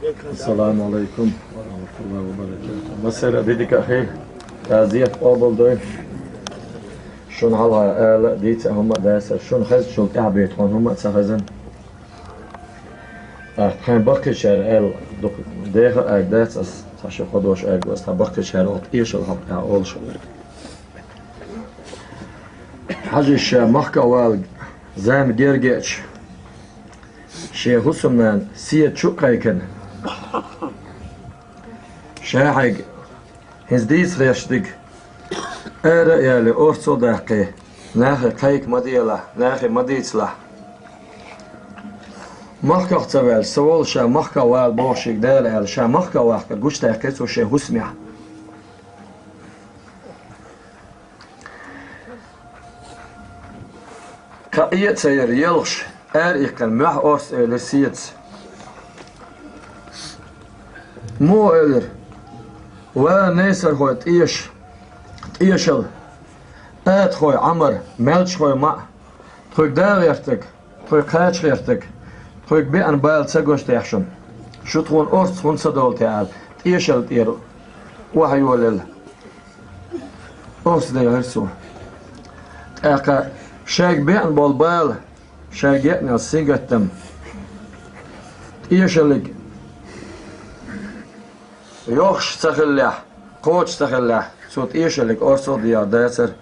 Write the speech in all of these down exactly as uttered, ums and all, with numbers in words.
Ассаламу алейкум ва рахматуллахи ва баракатух. Массера а дика хи, Дала зехьа къобалдойла. Шуна хьалха ала а, дийца а хӀума а дацар. Шуна хезачул тӀаьхьа бе тхона хӀума а ца хезна. ТӀаккха тхайн баккхийчара аьлла, дукха деха а дац ас, цхьа ши ходош аьлла ас, тхайн баккхийчара оцу тӀешал хьакъехьа олуш хилла. Хьажа ша махка а вала, зама герга а ечу, шен хӀусамнана седа чу а кхайкина. Ша хьайга хӀинца дийца хезаш дерг ара а яле, орцо а даккхий, нахе кхайка ма делахь, нахе ма дийцалахь. Махках ца ваьлча, со волу ша махках вала боху шега Дала аьлла, ша махках ваккхар гучудаьккхи цо шен хӀусамехь. Кхаъ а ца яра елхаш, ара иккхина, мохь орца элира седаца. Муха элира: «Ва, несархой тӀеша, тӀешал, атахой Ӏамар, маьлчхой маӀа, тхоьга да гӀертарг, тхоьга кхача гӀертарг, тхоьга беана бала ца гуш техьа шуна? Шу тхуна орца хӀунда ца долу те?» — аьлла, тӀешал тӀера охьайолаелла. Орца делира цо. ТӀаккха шайга беана болу бала, шайга еанал сингаттам тӀешаллиг йохуш ца хиллехь, кхочуш ца хиллехь, цо тӀешаллиг орцо а дехьа дацара.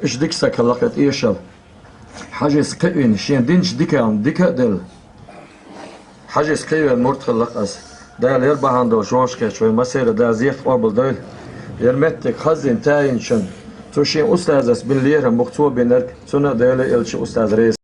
Иштта дика стаг хилла кхин тӀешал. Хьажис кхиъна, шен динчу дикална дика а делла. Хьажис кхиъна мурд хилла ас. Дала яра бахьана долуш вовшахкхетча, вайн массеран Дала зехьа къобалдойла. Яра меттиг хаззина, таинчун, цу шен устазас бина лерам бу-кх цо бинарг, цунна а Дела а, элча а, устаз реза.